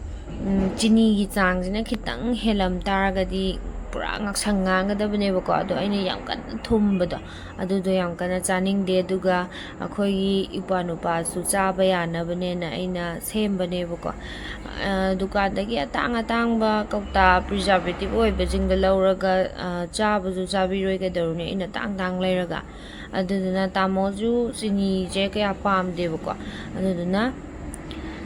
ꯆꯤꯅꯤꯒꯤ ꯆꯥꯡꯁꯤꯅ ꯈꯤꯇꯪ ꯍꯦꯜꯂꯝ ꯇꯥꯔꯒꯗꯤ ꯄꯨꯔꯥ ꯉꯥꯛꯁꯪ ꯉꯥꯡꯒꯗꯕꯅꯦꯕꯀꯣ꯫ ꯑꯗꯣ ꯑꯩꯅ ꯌꯥꯝ ꯀꯟꯅ ꯊꯨꯝꯕꯗꯣ, ꯑꯗꯨꯗꯣ ꯌꯥꯝ ꯀꯟꯅ ꯆꯥꯅꯤꯡꯗꯦ꯫ ꯑꯗꯨꯒ ꯑꯩꯈꯣꯏꯒꯤ ꯏꯄ꯭ꯋꯥ ꯅꯨꯄꯥꯁꯨ ꯆꯥꯕ ꯌꯥꯅꯕꯅꯦꯅ ꯑꯩꯅ ꯁꯦꯝꯕꯅꯦꯕꯀꯣ꯫ ꯑ, ꯗꯨꯀꯥꯟꯗꯒꯤ ꯑꯇꯥꯡ ꯑꯇꯥꯡꯕ ꯀꯧꯇꯥ preservative ꯑꯣꯏꯕꯁꯤꯡꯗ ꯂꯧꯔꯒ, ꯑ, ꯆꯥꯕꯁꯨ ꯆꯥꯕꯤꯔꯣꯏ ꯀꯩꯗꯧꯔꯨꯅꯤ, ꯑꯩꯅ ꯇꯥꯡ ꯇꯥꯡ ꯂꯩꯔꯒ꯫ ꯑꯗꯨꯗꯨꯅ ꯇꯥꯃꯣꯁꯨ ꯆꯤꯅꯤꯁꯦ ꯀꯌꯥ ꯄꯥꯝꯗꯦꯕꯀꯣ꯫ ꯑꯗꯨꯗꯨꯅ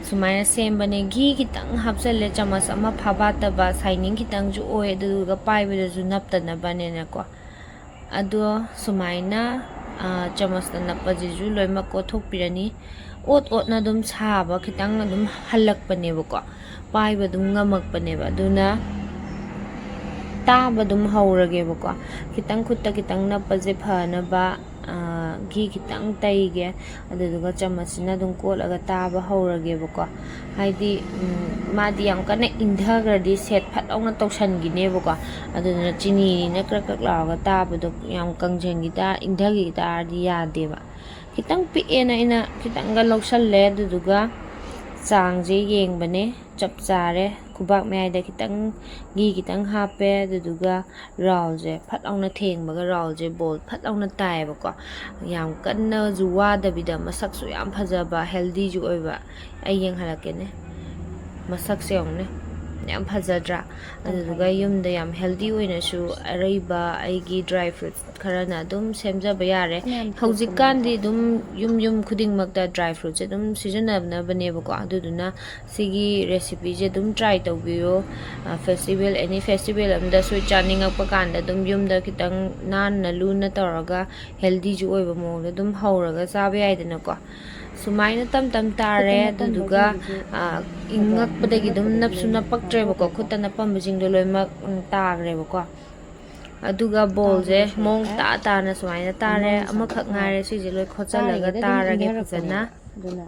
ꯁꯨꯃꯥꯏꯅ ꯁꯦꯝꯕꯅꯦ꯫ ꯘꯤ ꯈꯤꯇꯪ ꯍꯥꯞꯆꯜꯂꯦ, ꯆꯥꯃꯁ ꯑꯃ ꯐꯥꯕꯥꯠꯇꯕ, shining ꯈꯤꯇꯪꯁꯨ ꯑꯣꯏ꯫ ꯑꯗꯨꯗꯨꯒ ꯄꯥꯏꯕꯗꯁꯨ ꯅꯞꯇꯅꯕꯅꯦꯅꯀꯣ꯫ ꯑꯗꯣ ꯁꯨꯃꯥꯏꯅ, ꯑ, ꯆꯥꯃꯁꯅ ꯅꯞꯄꯁꯤꯁꯨ ꯂꯣꯏꯅꯃꯛ ꯀꯣꯠꯊꯣꯛꯄꯤꯔꯅꯤ꯫ ꯑꯣꯠ ꯑꯣꯠꯅ ꯑꯗꯨꯝ ꯁꯥꯕ, ꯈꯤꯇꯪ ꯑꯗꯨꯝ ꯍꯜꯂꯛꯄꯅꯦꯕꯀꯣ, ꯄꯥꯏꯕ ꯑꯗꯨꯝ ꯉꯝꯃꯛꯄꯅꯦꯕ꯫ ꯑꯗꯨꯅ ꯇꯥꯕ ꯑꯗꯨꯝ ꯍꯧꯔꯒꯦꯕꯀꯣ꯫ ꯈꯤꯇꯪ ꯈꯨꯠꯇ ꯈꯤꯇꯪ ꯅꯞꯄꯁꯦ ꯐꯅꯕ, ꯑ, ꯘꯤ ꯈꯤꯇꯪ ꯇꯩꯒꯦ꯫ ꯑꯗꯨꯗꯨꯒ ꯆꯥꯃꯁꯁꯤꯅ ꯑꯗꯨꯝ ꯀꯣꯠꯂꯒ ꯇꯥꯕ ꯍꯧꯔꯒꯦꯕꯀꯣ꯫ ꯍꯥꯏꯗꯤ, ꯎꯝ, ꯃꯥꯗꯤ ꯌꯥꯝ ꯀꯟꯅ ꯏꯪꯊꯈ꯭ꯔꯗꯤ ꯁꯦꯠ ꯐꯠ ꯂꯥꯎꯅ ꯇꯧꯁꯟꯈꯤꯅꯦꯕꯀꯣ꯫ ꯑꯗꯨꯗꯨꯅ ꯆꯤꯅꯤꯅ ꯀ꯭ꯔꯛ ꯀ꯭ꯔꯛ ꯂꯥꯎꯔꯒ ꯇꯥꯕꯗꯣ ꯌꯥꯝ ꯀꯪꯁꯤꯟꯈꯤ ꯇꯥ-, ꯏꯪꯊꯈꯤ ꯇꯥꯔꯗꯤ ꯌꯥꯗꯦꯕ꯫ ꯈꯤꯇꯪ ꯄꯤꯛꯑꯦꯅ ꯑꯩꯅ ꯈꯤꯇꯪꯒ ꯂꯧꯁꯜꯂꯦ꯫ ꯑꯗꯨꯗꯨꯒ ꯆꯥꯡꯁꯦ ꯌꯦꯡꯕꯅꯦ, ꯆꯞ ꯆꯥꯔꯦ꯫ ꯈꯨꯕꯥꯛ ꯃꯌꯥꯏꯗ ꯈꯤꯇꯪ ꯘꯤ ꯈꯤꯇꯪ ꯍꯥꯞꯄꯦ꯫ ꯑꯗꯨꯗꯨꯒ ꯔꯥꯎꯜꯁꯦ ꯐꯠ ꯂꯥꯎꯅ ꯊꯦꯡꯕꯒ ꯔꯥꯎꯜꯁꯦ ꯕꯣꯜ ꯐꯠ ꯂꯥꯎꯅ ꯇꯥꯏꯌꯦꯕꯀꯣ꯫ ꯌꯥꯝ ꯀꯟꯅꯁꯨ ꯋꯥꯗꯕꯤꯗ, ꯃꯁꯛꯁꯨ ꯌꯥꯝ ꯐꯖꯕ, ꯍꯦꯜꯗꯤꯁꯨ ꯑꯣꯏꯕ꯫ ꯑꯩ ꯌꯦꯡꯍꯜꯂꯛꯀꯦꯅꯦ, ꯃꯁꯛꯁꯦ ꯌꯦꯡꯉꯨꯅꯦ, ꯌꯥꯝ ꯐꯖꯗ꯭ꯔꯥ? ꯑꯗꯨꯗꯨꯒ ꯌꯨꯝꯗ ꯌꯥꯝ ꯍꯦꯜꯗꯤ ꯑꯣꯏꯅꯁꯨ ꯑꯔꯩꯕ ꯑꯩꯒꯤ dry fruits ꯈꯔꯅ ꯑꯗꯨꯝ ꯁꯦꯝꯖꯕ ꯌꯥꯔꯦ꯫ ꯍꯧꯖꯤꯛꯀꯥꯟꯗꯤ ꯑꯗꯨꯝ ꯌꯨꯝ ꯌꯨꯝ ꯈꯨꯗꯤꯡꯃꯛꯇ dry fruitꯁꯦ ꯑꯗꯨꯝ ꯁꯤꯖꯤꯟꯅꯅꯕꯅꯦꯕꯀꯣ꯫ ꯑꯗꯨꯗꯨꯅ ꯁꯤꯒꯤ recipeꯁꯦ ꯑꯗꯨꯝ try ꯇꯧꯕꯤꯌꯣ꯫ ꯑ, festival, any festival ꯑꯝꯗꯁꯨ ꯆꯥꯅꯤꯡꯉꯛꯄ ꯀꯥꯟꯗ ꯑꯗꯨꯝ ꯌꯨꯝꯗ ꯈꯤꯇꯪ ꯅꯥꯟꯅ ꯂꯨꯅ ꯇꯧꯔꯒ ꯍꯦꯜꯗꯤꯁꯨ ꯑꯣꯏꯕ ꯃꯑꯣꯡꯗ ꯑꯗꯨꯝ ꯍꯧꯔꯒ ꯆꯥꯕ ꯌꯥꯏꯗꯅꯀꯣ꯫ ꯁꯨꯃꯥꯏꯅ ꯇꯝ ꯇꯝ ꯇꯥꯔꯦ꯫ ꯑꯗꯨꯗꯨꯒ, ꯑ, ꯏꯪꯉꯛꯄꯗꯒꯤ ꯑꯗꯨꯝ ꯅꯞꯁꯨ ꯅꯞꯄꯛꯇ꯭ꯔꯦꯕꯀꯣ꯫ ꯈꯨꯠꯇ ꯅꯞꯄꯝꯕꯁꯤꯡꯗꯣ ꯂꯣꯏꯅꯃꯛ, ꯎꯝ, ꯇꯥꯈ꯭ꯔꯦꯕꯀꯣ꯫ ꯑꯗꯨꯒ ꯕꯣꯜꯁꯦ ꯃꯑꯣꯡ ꯇꯥ ꯇꯥꯅ ꯁꯨꯃꯥꯏꯅ ꯇꯥꯔꯦ꯫ ꯑꯃꯈꯛ ꯉꯥꯏꯔꯦ, ꯁꯤꯁꯦ ꯂꯣꯏ ꯈꯣꯠꯆꯜꯂꯒ ꯇꯥꯔꯒꯦ ꯐꯖꯅ꯫ ꯑꯗꯨꯅ,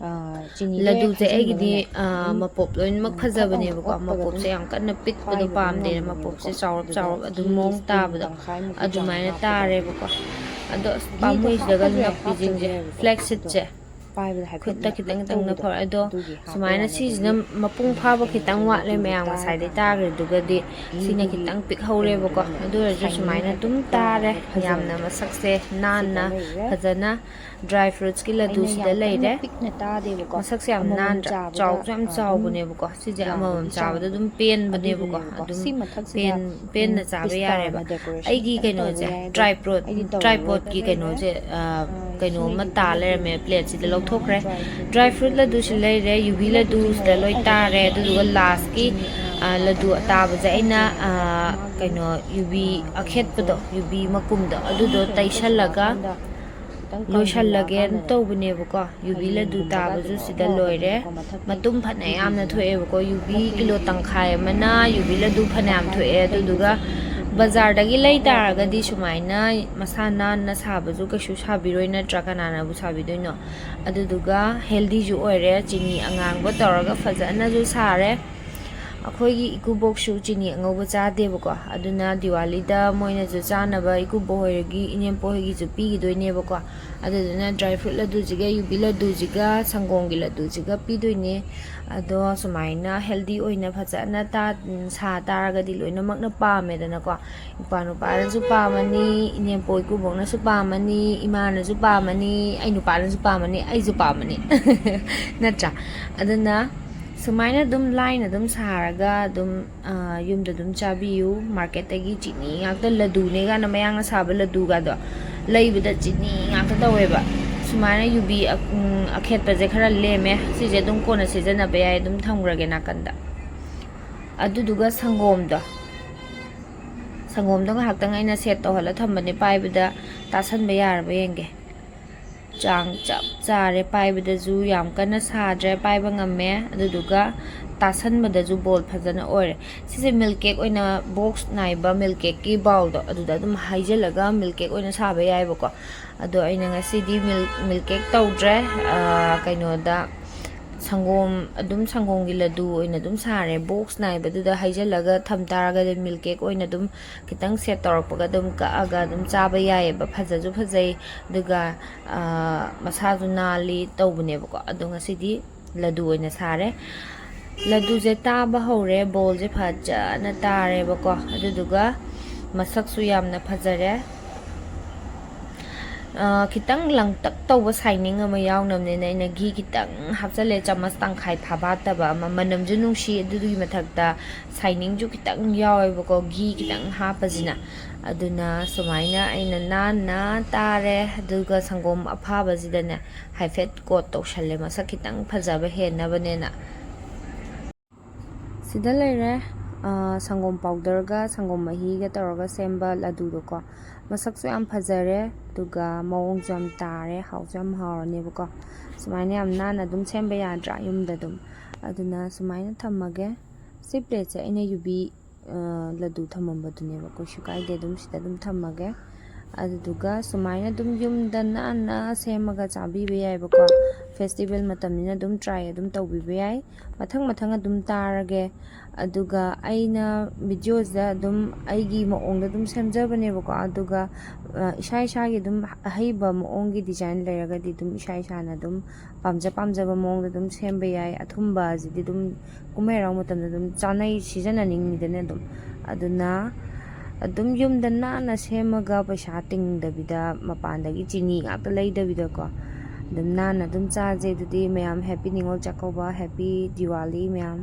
ꯑ, ꯆꯤꯅꯤꯗꯣ ꯂꯗꯨꯁꯦ ꯑꯩꯒꯤꯗꯤ, ꯍꯩꯖꯤꯟꯕꯅꯤꯅ ꯑ, ꯑꯗꯨꯝ, ꯃꯄꯣꯞ ꯂꯣꯏꯅꯃꯛ ꯎꯝ, ꯐꯖꯕꯅꯦꯕꯀꯣ꯫ ꯐꯕ ꯄꯣꯞꯄꯒ ꯃꯄꯣꯞꯁꯦ ꯑꯗꯨꯝ ꯌꯥꯝ ꯀꯟꯅ ꯄꯤꯛꯄꯗꯣ ꯄꯥꯏꯕ ꯑꯗꯨꯝ ꯄꯥꯝꯗꯦꯅ, ꯉꯝꯕꯅꯦꯕꯀꯣ꯫ ꯃꯄꯣꯞꯁꯦ ꯆꯥꯎꯔꯞ ꯑꯗꯨꯗ ꯆꯥꯎꯔꯞ ꯑꯗꯨꯝ ꯘꯤꯁꯦ ꯃꯑꯣꯡ spoon ꯇꯥꯕꯗꯣ ꯇꯪꯈꯥꯏꯃꯨꯛꯀꯤ ꯆꯥꯡ ꯑꯗꯨꯃꯥꯏꯅ ꯍꯥꯞꯄꯒ ꯇꯥꯔꯦꯕꯀꯣ꯫ ꯑꯗꯣ ꯑꯁ, ꯘꯤꯗꯣ ꯄꯥꯝꯃꯨꯏꯁꯤꯗꯒ ꯍꯥꯞꯄꯁꯨ ꯌꯥꯏ, ꯅꯞꯄꯤꯁꯤꯡꯁꯦ, ꯍꯥꯞꯇ꯭ꯔꯁꯨ ꯌꯥꯏꯕꯀꯣ꯫ Flax ꯑꯗꯣ seedꯁꯦ꯫ ꯈꯨꯠꯇ ꯈꯤꯇꯪ ꯈꯤꯇꯪ ꯅꯞꯐꯧꯔꯦ꯫ ꯑꯗꯣ ꯁꯨꯃꯥꯏꯅ ꯁꯤꯁꯤꯅ ꯃꯄꯨꯡ ꯐꯥꯕ ꯈꯤꯇꯪ ꯋꯥꯠꯂꯦ, ꯃꯌꯥꯝ ꯉꯁꯥꯏꯗꯩ ꯇꯥꯈ꯭ꯔꯤꯗꯨꯒꯗꯤ꯫ ꯁꯤꯅ ꯈꯤꯇꯪ ꯄꯤꯛꯍꯧꯔꯦꯕꯀꯣ꯫ ꯑꯗꯨ ꯑꯣꯏꯔꯁꯨ ꯁꯨꯃꯥꯏꯅ ꯑꯗꯨꯝ ꯇꯥꯔꯦ꯫ ꯌꯥꯝꯅ ꯃꯁꯛꯁꯦ ꯅꯥꯟꯅ ꯐꯖꯅ dry fruitsꯀꯤ ꯂꯗꯨꯁꯤꯗ ꯂꯩꯔꯦ꯫ ꯃꯁꯛꯁꯦ ꯌꯥꯝ ꯅꯥꯟꯗ꯭ꯔꯥ? ꯆꯥꯎꯁꯨ ꯌꯥꯝ ꯆꯥꯎꯕꯅꯦꯕꯀꯣ꯫ ꯁꯤꯁꯦ ꯑꯃꯃꯝ ꯆꯥꯕꯗ ꯑꯗꯨꯝ ꯄꯦꯟꯕꯅꯦꯕꯀꯣ꯫ ꯑꯗꯨꯝ ꯄꯦꯟ ꯄꯦꯟꯅ ꯆꯥꯕ ꯌꯥꯔꯦꯕ꯫ ꯑꯩꯒꯤ ꯀꯩꯅꯣꯁꯦ, tripod tripodꯀꯤ ꯀꯩꯅꯣꯁꯦ, ꯀꯩꯅꯣ ꯑꯃ ꯇꯥ ꯂꯩꯔꯝꯃꯦ, plateꯁꯤꯗ ꯂꯧꯊꯣꯛꯈ꯭ꯔꯦ꯫ Dry fruit ꯂꯗꯨꯁꯨ ꯂꯩꯔꯦ, ꯌꯨꯕꯤ ꯂꯗꯨꯁꯤꯗ ꯂꯣꯏ ꯇꯥꯔꯦ꯫ ꯑꯗꯨꯗꯨꯒ lastꯀꯤ ꯂꯗꯨ ꯑꯇꯥꯕꯁꯦ ꯑꯩꯅ ꯀꯩꯅꯣ ꯌꯨꯕꯤ ꯑꯈꯦꯠꯄꯗꯣ, ꯌꯨꯕꯤ ꯃꯀꯨꯝꯗꯣ, ꯑꯗꯨꯗꯣ ꯇꯩꯁꯜꯂꯒ ꯂꯣꯏꯁꯜꯂꯒꯦꯅ ꯇꯧꯕꯅꯦꯕꯀꯣ꯫ ꯌꯨꯕꯤ ꯂꯗꯨ ꯇꯥꯕꯁꯨ ꯁꯤꯗ ꯂꯣꯏꯔꯦ꯫ ꯃꯇꯨꯝ ꯐꯅ ꯌꯥꯝꯅ ꯊꯣꯛꯑꯦꯕꯀꯣ꯫ ꯌꯨꯕꯤ ꯀꯤꯂꯣ ꯇꯪꯈꯥꯏ ꯑꯃꯅ ꯌꯨꯕꯤ ꯂꯗꯨ ꯐꯅꯌꯥꯝ ꯊꯣꯛꯑꯦ꯫ ꯑꯗꯨꯗꯨꯒ ꯕꯖꯥꯔꯗꯒꯤ ꯂꯩ ꯇꯥꯔꯒꯗꯤ ꯁꯨꯃꯥꯏꯅ ꯃꯁꯥ ꯅꯥꯟꯅ ꯁꯥꯕꯁꯨ ꯀꯩꯁꯨ ꯁꯥꯕꯤꯔꯣꯏ, ꯅꯠꯇ꯭ꯔꯥ? ꯀꯅꯥꯅꯕꯨ ꯁꯥꯕꯤꯗꯣꯏꯅꯣ? ꯑꯗꯨꯗꯨꯒ healthyꯁꯨ ꯑꯣꯏꯔꯦ꯫ ꯆꯤꯅꯤ ꯑꯉꯥꯡꯕ ꯇꯧꯔꯒ ꯐꯖꯅꯁꯨ ꯁꯥꯔꯦ꯫ ꯑꯩꯈꯣꯏꯒꯤ ꯏꯀꯨꯕꯣꯛꯁꯨ ꯆꯤꯅꯤ ꯑꯉꯧꯕ ꯆꯥꯗꯦꯕꯀꯣ꯫ ꯑꯗꯨꯅ ꯗꯤꯋꯥꯂꯤꯗ ꯃꯣꯏꯅꯁꯨ ꯆꯥꯅꯕ ꯏꯀꯨꯕꯣꯛ ꯍꯣꯏꯒꯤ, ꯏꯅꯦꯝꯄꯣꯛ ꯍꯣꯏꯒꯤꯁꯨ ꯄꯤꯈꯤꯗꯣꯏꯅꯦꯕꯀꯣ꯫ ꯑꯗꯨꯗꯨꯅ dry fruit ꯂꯗꯨꯁꯤꯒ, ꯌꯨꯕꯤ ꯂꯗꯨꯁꯤꯒ, ꯁꯪꯒꯣꯝꯒꯤ ꯂꯗꯨꯁꯤꯒ ꯄꯤꯗꯣꯏꯅꯦ꯫ ꯑꯗꯣ ꯁꯨꯃꯥꯏꯅ healthy ꯑꯣꯏꯅ ꯐꯖꯅ ꯇꯥ-, ꯁꯥ ꯇꯥꯔꯒꯗꯤ ꯂꯣꯏꯅꯃꯛꯅ ꯄꯥꯝꯃꯦꯗꯅꯀꯣ꯫ ꯏꯄꯥ ꯅꯨꯄꯥꯅꯁꯨ ꯄꯥꯝꯃꯅꯤ, ꯏꯅꯦꯝꯄꯣꯛ ꯏꯀꯨꯕꯣꯛꯅꯁꯨ ꯄꯥꯝꯃꯅꯤ, ꯏꯃꯥꯅꯁꯨ ꯄꯥꯝꯃꯅꯤ, ꯑꯩ ꯅꯨꯄꯥꯅꯁꯨ ꯄꯥꯝꯃꯅꯤ, ꯑꯩꯁꯨ ꯄꯥꯝꯃꯅꯤ꯫ ꯅꯠꯇ꯭ꯔꯥ? ꯑꯗꯨꯅ ꯁꯨꯃꯥꯏꯅ ꯑꯗꯨꯝ ꯂꯥꯏꯅ ꯑꯗꯨꯝ ꯁꯥꯔꯒ ꯑꯗꯨꯝ, ꯑ, ꯌꯨꯝꯗ ꯑꯗꯨꯝ ꯆꯥꯕꯤꯌꯨ꯫ Marketꯇꯒꯤ ꯆꯤꯅꯤ ꯉꯥꯛꯇ, ꯂꯗꯨꯅꯦ ꯀꯥꯏꯅ ꯃꯌꯥꯡꯅ ꯁꯥꯕ ꯂꯗꯨꯒꯗꯣ ꯂꯩꯕꯗ ꯆꯤꯅꯤ ꯉꯥꯛꯇ ꯇꯧꯋꯦꯕ꯫ ꯁꯨꯃꯥꯏꯅ ꯌꯨꯕꯤ ꯑ-, ꯎꯝ, ꯑꯈꯦꯠꯄꯁꯦ ꯈꯔ ꯂꯦꯝꯃꯦ꯫ ꯁꯤꯁꯦ ꯑꯗꯨꯝ ꯀꯣꯟꯅ ꯁꯤꯖꯤꯟꯅꯕ ꯌꯥꯏ, ꯑꯗꯨꯝ ꯊꯝꯈ꯭ꯔꯒꯦ ꯅꯥꯀꯟꯗ꯫ ꯑꯗꯨꯗꯨꯒ ꯁꯪꯒꯣꯝꯗꯣ, ꯁꯪꯒꯣꯝꯗꯣ ꯉꯥꯏꯍꯥꯛꯇꯪ ꯑꯩꯅ set ꯇꯧꯍꯜꯂ ꯊꯝꯕꯅꯦ, ꯄꯥꯏꯕꯗ ꯇꯥꯁꯟꯕ ꯌꯥꯔꯕ ꯌꯦꯡꯒꯦ꯫ ꯆꯥꯡ ꯆꯞ ꯆꯥꯔꯦ, ꯄꯥꯏꯕꯗꯁꯨ ꯌꯥꯝ ꯀꯟꯅ ꯁꯥꯗ꯭ꯔꯦ, ꯄꯥꯏꯕ ꯉꯝꯃꯦ꯫ ꯑꯗꯨꯗꯨꯒ ꯇꯥꯁꯟꯕꯗꯁꯨ bowl ꯐꯖꯅ ꯑꯣꯏꯔꯦ꯫ ꯁꯤꯁꯦ milk cake ꯑꯣꯏꯅ, box ꯅꯥꯏꯕ milk cakeꯀꯤ bowlꯗꯣ, ꯑꯗꯨꯗ ꯑꯗꯨꯝ ꯍꯩꯖꯤꯜꯂꯒ milk cake ꯑꯣꯏꯅ ꯁꯥꯕ ꯌꯥꯏꯑꯕꯀꯣ꯫ ꯑꯗꯣ ꯑꯩꯅ ꯉꯁꯤꯗꯤ milk, milk cake ꯇꯧꯗ꯭ꯔꯦ, ꯑꯥ, ꯀꯩꯅꯣꯗ, ꯁꯪꯒꯣꯝ ꯑꯗꯨꯝ, ꯁꯪꯒꯣꯝꯒꯤ ꯂꯗꯨ ꯑꯣꯏꯅ ꯑꯗꯨꯝ ꯁꯥꯔꯦ꯫ ꯕꯣꯛꯁ ꯅꯥꯏꯕꯗꯨꯗ ꯍꯩꯖꯤꯜꯂꯒ ꯊꯝ ꯇꯥꯔꯒꯗꯤ ꯃꯤꯜꯛ ꯀꯦꯛ ꯑꯣꯏꯅ ꯑꯗꯨꯝ ꯈꯤꯇꯪ ꯁꯦꯠ ꯇꯧꯔꯛꯄꯒ ꯑꯗꯨꯝ ꯀꯛꯑꯒ ꯑꯗꯨꯝ ꯆꯥꯕ ꯌꯥꯏꯑꯕ꯫ ꯐꯖꯁꯨ ꯐꯖꯩ, ꯑꯗꯨꯒ ꯃꯁꯥꯁꯨ ꯅꯥꯜꯂꯤ ꯇꯧꯕꯅꯦꯕꯀꯣ꯫ ꯑꯗꯣ ꯉꯁꯤꯗꯤ ꯂꯗꯨ ꯑꯣꯏꯅ ꯁꯥꯔꯦ꯫ ꯂꯗꯨꯁꯦ ꯇꯥꯕ ꯍꯧꯔꯦ, ꯕꯣꯜꯁꯦ ꯐꯖꯅ ꯇꯥꯔꯦꯕꯀꯣ꯫ ꯑꯗꯨꯗꯨꯒ ꯃꯁꯛꯁꯨ ꯌꯥꯝꯅ ꯐꯖꯔꯦ꯫ ꯈꯤꯇꯪ ꯂꯪꯇꯛ ꯇꯧꯕ ꯁꯥꯏꯅꯤꯡ ꯑꯃ ꯌꯥꯎꯅꯕꯅꯤꯅ ꯑꯩꯅ ꯘꯤ ꯈꯤꯇꯪ ꯍꯥꯞꯆꯜꯂꯦ, ꯆꯥꯃꯁ ꯇꯪꯈꯥꯏ ꯐꯥꯕꯥꯠꯇꯕ ꯑꯃ꯫ ꯃꯅꯝꯁꯨ ꯅꯨꯡꯁꯤ, ꯑꯗꯨꯗꯨꯒꯤ ꯃꯊꯛꯇ ꯁꯥꯏꯅꯤꯡꯁꯨ ꯈꯤꯇꯪ ꯌꯥꯎꯋꯦꯕꯀꯣ, ꯘꯤ ꯈꯤꯇꯪ ꯍꯥꯞꯄꯁꯤꯅ꯫ ꯑꯗꯨꯅ ꯁꯨꯃꯥꯏꯅ ꯑꯩꯅ ꯅꯥꯟꯅ ꯇꯥꯔꯦ꯫ ꯑꯗꯨꯒ ꯁꯪꯒꯣꯝ ꯑꯐꯥꯕꯁꯤꯗꯅꯦ ꯍꯥꯏꯐꯦꯠ ꯀꯣꯠ ꯇꯧꯁꯜꯂꯦ, ꯃꯁꯛ ꯈꯤꯇꯪ ꯐꯖꯕ ꯍꯦꯟꯅꯕꯅꯦꯅ꯫ ꯁꯤꯗ ꯂꯩꯔꯦ, ꯁꯪꯒꯣꯝ ꯄꯥꯎꯗꯔꯒ ꯁꯪꯒꯣꯝ ꯃꯍꯤꯒ ꯇꯧꯔꯒ ꯁꯦꯝꯕ ꯂꯗꯨꯗꯣꯀꯣ꯫ ꯃꯁꯛꯁꯨ ꯌꯥꯝ ꯐꯖꯔꯦ, ꯑꯗꯨꯒ ꯃꯑꯣꯡꯁꯨ ꯌꯥꯝ ꯇꯥꯔꯦ, ꯍꯥꯎꯁꯨ ꯌꯥꯝ ꯍꯥꯎꯔꯅꯦꯕꯀꯣ꯫ ꯁꯨꯃꯥꯏꯅ ꯌꯥꯝ ꯅꯥꯟꯅ ꯑꯗꯨꯝ ꯁꯦꯝꯕ ꯌꯥꯗ꯭ꯔꯥ ꯌꯨꯝꯗ ꯑꯗꯨꯝ? ꯑꯗꯨꯅ ꯁꯨꯃꯥꯏꯅ ꯊꯝꯃꯒꯦ꯫ ꯁꯤ ꯄ꯭ꯂꯦꯠꯁꯦ ꯑꯩꯅ ꯌꯨꯕꯤ ꯂꯗꯨ ꯊꯝꯃꯝꯕꯗꯨꯅꯦꯕ, ꯀꯩꯁꯨ ꯀꯥꯏꯗꯦ, ꯑꯗꯨꯝ ꯁꯤꯗ ꯑꯗꯨꯝ ꯊꯝꯃꯒꯦ꯫ ꯑꯗꯨꯗꯨꯒ ꯁꯨꯃꯥꯏꯅ ꯑꯗꯨꯝ ꯌꯨꯝꯗ ꯅꯥꯟꯅ ꯁꯦꯝꯃꯒ ꯆꯥꯕꯤꯕ ꯌꯥꯏꯑꯕꯀꯣ꯫ ꯐꯦꯁꯇꯤꯚꯦꯜ ꯃꯇꯝꯅꯤꯅ ꯑꯗꯨꯝ ꯇ꯭ꯔꯥꯏ ꯑꯗꯨꯝ ꯇꯧꯕꯤꯕ ꯌꯥꯏ꯫ ꯃꯊꯪ ꯃꯊꯪ ꯑꯗꯨꯝ ꯇꯥꯔꯒꯦ꯫ ꯑꯗꯨꯒ ꯑꯩꯅ ꯚꯤꯗꯤꯑꯣꯁꯤꯗ ꯑꯗꯨꯝ ꯑꯩꯒꯤ ꯃꯑꯣꯡꯗ ꯑꯗꯨꯝ ꯁꯦꯝꯖꯕꯅꯦꯕꯀꯣ꯫ ꯑꯗꯨꯒ ꯏꯁꯥ ꯏꯁꯥꯒꯤ ꯑꯗꯨꯝ ꯑꯍꯩꯕ ꯃꯑꯣꯡꯒꯤ ꯗꯤꯖꯥꯏꯟ ꯂꯩꯔꯒꯗꯤ ꯑꯗꯨꯝ ꯏꯁꯥ ꯏꯁꯥꯅ ꯑꯗꯨꯝ ꯄꯥꯝꯖ ꯄꯥꯝꯖꯕ ꯃꯑꯣꯡꯗ ꯑꯗꯨꯝ ꯁꯦꯝꯕ ꯌꯥꯏ꯫ ꯑꯊꯨꯝꯕ ꯑꯁꯤꯗꯤ ꯑꯗꯨꯝ ꯀꯨꯝꯍꯩ ꯍꯔꯥꯎ ꯃꯇꯝꯗ ꯑꯗꯨꯝ ꯆꯥꯅꯩ, ꯁꯤꯖꯤꯟꯅꯅꯤꯡꯉꯤꯗꯅ ꯑꯗꯨꯝ꯫ ꯑꯗꯨꯅ ꯑꯗꯨꯝ ꯌꯨꯝꯗ ꯅꯥꯟꯅ ꯁꯦꯝꯃꯒ ꯄꯩꯁꯥ ꯇꯤꯡꯗꯕꯤꯗ ꯃꯄꯥꯟꯗꯒꯤ ꯆꯤꯅꯤ ꯉꯥꯛꯇ ꯂꯩꯗꯕꯤꯗꯀꯣ, ꯑꯗꯨꯝ ꯅꯥꯟꯅ ꯑꯗꯨꯝ ꯆꯥꯁꯦ꯫ ꯑꯗꯨꯗꯤ ꯃꯌꯥꯝ ꯍꯦꯄꯤ ꯅꯤꯉꯣꯜ ꯆꯥꯛꯀꯧꯕ, ꯍꯦꯄꯤ ꯗꯤꯋꯥꯂꯤ ꯃꯌꯥꯝ꯫